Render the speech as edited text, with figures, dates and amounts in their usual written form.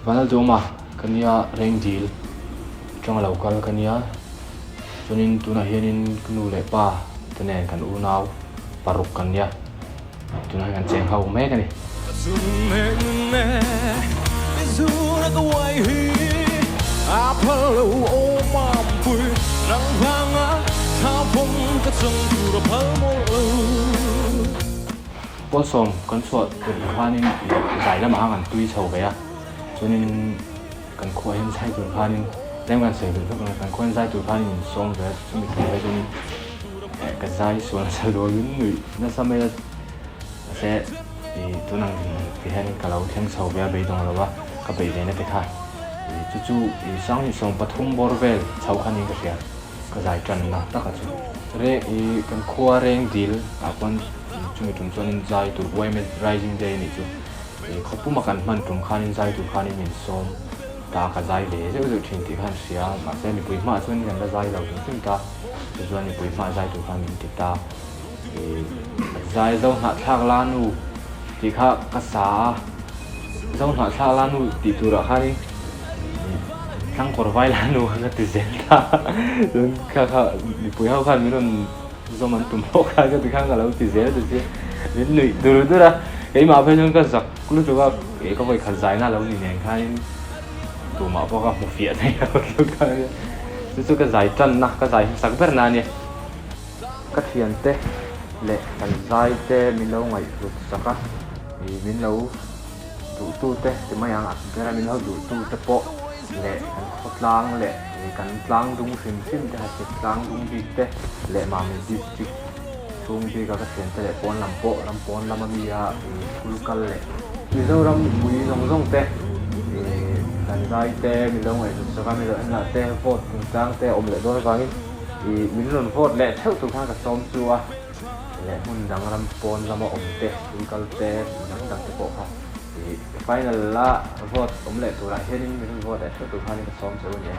Vanlalduama ka nia Rengdil atanga lo kal ka nia chuanin tunah hianin ka nu leh pa te nen kan unau paruk kan nia tunah hian kan cheng ho mek a ni. Pawlsawm kan chhuah tirh khanin zai lamah khan kan tui chho ve a, chuanin kan khuaah hian zai tur khanin tlem kan sawi belh vek ang a, kan khuaah hian zai tur khanin min sawm ve a, chumi tum ve chuanin ka zai sual nasa luamin nuih nasa mai a, mahse ih tun ang ti hian ka lo thleng chho ve a beidawng lo a, ka beih ve na te kha ih chu chu ih 2013 bawr vel chho kha niin ka hria. Ka zai tanna taka chu re i kan khua reng dil ah khuan chumi tum chuanin zai tur yma rising day anih chu i khawpuma kan hman tum khanin zai tur khanin min sawm ta ka zai ve zeuh zeuh thin tih khan hria mahse mipui hmaah chuan kan la zai lo hrim hrim ta chu chuan mipui hmaah zai tur khan min ti ta i zai zo hnahthlak la nu tih kha ka sa a zo hnahthlak la nu tih turah khanin. Tlangkawr vai la nu kha ka ti zel ta chuan kha kha mipui ho khan min rawn zawm an tum pawh khan ka ti khan ka lo ti zel ta sia min nuih dur dur a keimah phei chuan ka zak lutuk a eh ka vawi khat zaina lo ni nen khanin tumah pawh ka hmu fiah thei lo tluk kha ania chu chu ka zai tanna ka zai hmasak ber na ania ka thiante leh kan zai te min lo ngaihhlut sak a ih min lo. Duhtute ti mai ang, a bera min lo duhtute pawh leh kan khawtlang leh kan tlang dung hrim hrim te Hachhek tlang dung bik te leh Mamit District chhung bika ka thiante leh pawn lam pawh ram pawn lama mi a school kal leh Mizoram mipui zawng zawng te kan zai te min lo ngaihhlut sak a min lo en lah te vote chungchang te a awm leh dawn avangin min rawn vote leh theuh tur khan ka sawm chu a. Leh hmun dang ram pawn lama awm te, school kal te, hmun dang dang te pawh kha ih final la vote awm leh turah hianin min rawn vote leh theuh tur khanin ka sawm che u a ni e.